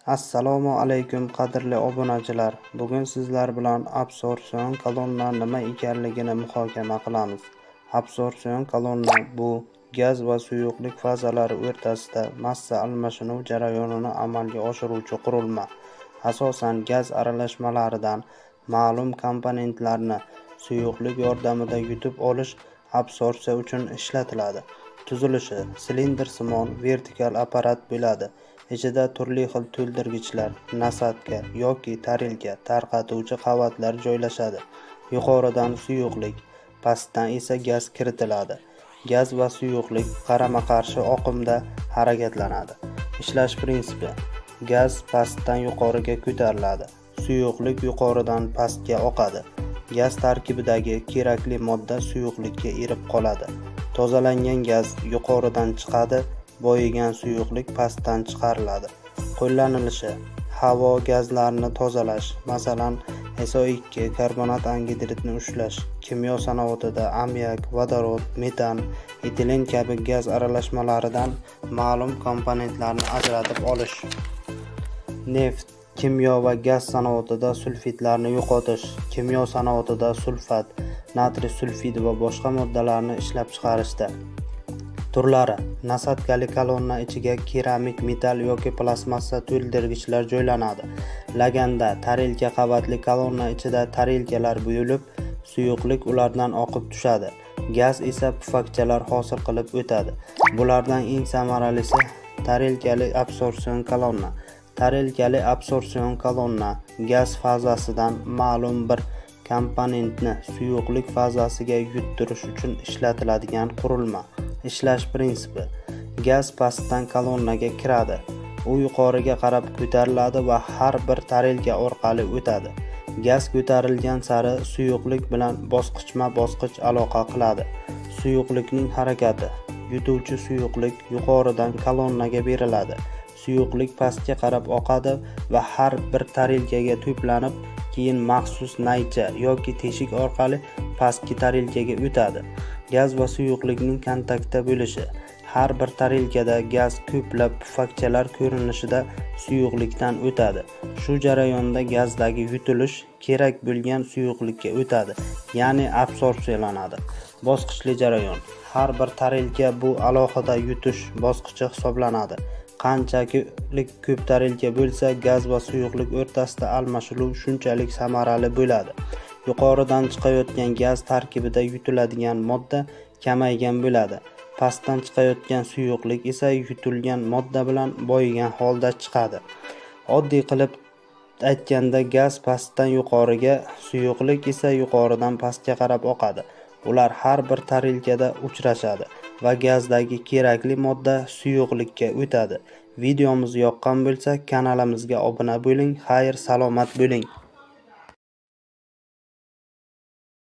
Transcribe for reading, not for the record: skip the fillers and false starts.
Assalomu alaykum, qadrli obunachilar. Bugun sizlar bilan absorbsion kolonna nima ekanligini muhokama qilamiz. Absorbsion kolonna bu gaz va suyuqlik fazalari o'rtasida massa almashinuv jarayonini amalga oshiruvchi qurilma. Asosan gaz aralashmalaridan ma'lum komponentlarni suyuqlik yordamida yutib olish absorbsiya uchun ishlatiladi. Tuzilishi silindrsimon vertikal apparat bo'ladi. Ichida turli xil to'ldirgichlar, nasadka yoki tarelka, tarqatuvchi qavatlar joylashadi. Yuqoridan suyuqlik, pastdan esa gaz kiritiladi. Gaz va suyuqlik qarama-qarshi oqimda harakatlanadi. Ishlash prinsipi: gaz pastdan yuqoriga ko'tariladi, suyuqlik yuqoridan pastga oqadi. Gaz tarkibidagi kerakli modda suyuqlikka erib qoladi. Tozalangan gaz yuqoridan chiqadi, boyigan suyuqlik pastdan chiqariladi. Qo'llanilishi: havo gazlarini tozalash, masalan, SO2, karbonat angidridni ushlash, kimyo sanoatida ammiak, vodorod, metan, etilen kabi gaz aralashmalaridan ma'lum komponentlarni ajratib olish. Neft, kimyo va gaz sanoatida sulfidlarni yo'qotish, kimyo sanoatida sulfat, natriy sulfidi va boshqa moddalarni ishlab chiqarishda. Turlari: nasadkali kolonna ichiga keramik, metall yoki plastmassa to'ldirgichlar joylanadi. Laganda tarelka qavatli kolonna ichida tarelkalar bo'lib, suyuqlik ulardan oqib tushadi. Gaz esa pufakchalar hosil qilib o'tadi. Bulardan eng samaralisi tarelkali absorbsion kolonna. Tarelkali absorbsion kolonna gaz fazasidan ma'lum bir komponentni suyuqlik fazasiga yuttirish uchun ishlatiladigan qurilma. Ishlash prinsipi: gaz pastdan kolonnaga kiradi. U yuqoriga qarab ko'tariladi va har bir tarelka orqali o'tadi. Gaz ko'tarilgan sari suyuqlik bilan bosqichma-bosqich aloqa qiladi. Suyuqlikning harakati: yutuvchi suyuqlik yuqoridan kolonnaga beriladi. Suyuqlik pastga qarab oqadi va har bir tarelkaga to'planib, keyin maxsus naycha yoki teshik orqali pastki tarelkaga o'tadi. Gaz va suyuqlikning kontaktda bo'lishi: har bir tarelkada gaz ko'plab pufakchalar ko'rinishida suyuqlikdan o'tadi. Shu jarayonda gazdagi yutilish kerak bo'lgan suyuqlikka o'tadi, ya'ni absorbsiyalanadi. Bosqichli jarayon: har bir tarelka bu alohida yutish bosqichi hisoblanadi. Qanchalik ko'p tarelka bo'lsa, gaz va suyuqlik o'rtasida almashinuv shunchalik samarali bo'ladi. Yuqoridan chiqayotgan gaz tarkibida yutiladigan modda kamaygan bo'ladi. Pastdan chiqayotgan suyuqlik esa yutilgan modda bilan boyigan holda chiqadi. Oddiy qilib aytganda, gaz pastdan yuqoriga, suyuqlik esa yuqoridan pastga qarab oqadi. Ular har bir tarelkada uchrashadi va gazdagi kerakli modda suyuqlikka o'tadi. Videomiz yoqqan bo'lsa, kanalimizga obuna bo'ling. Xayr, salomat bo'ling.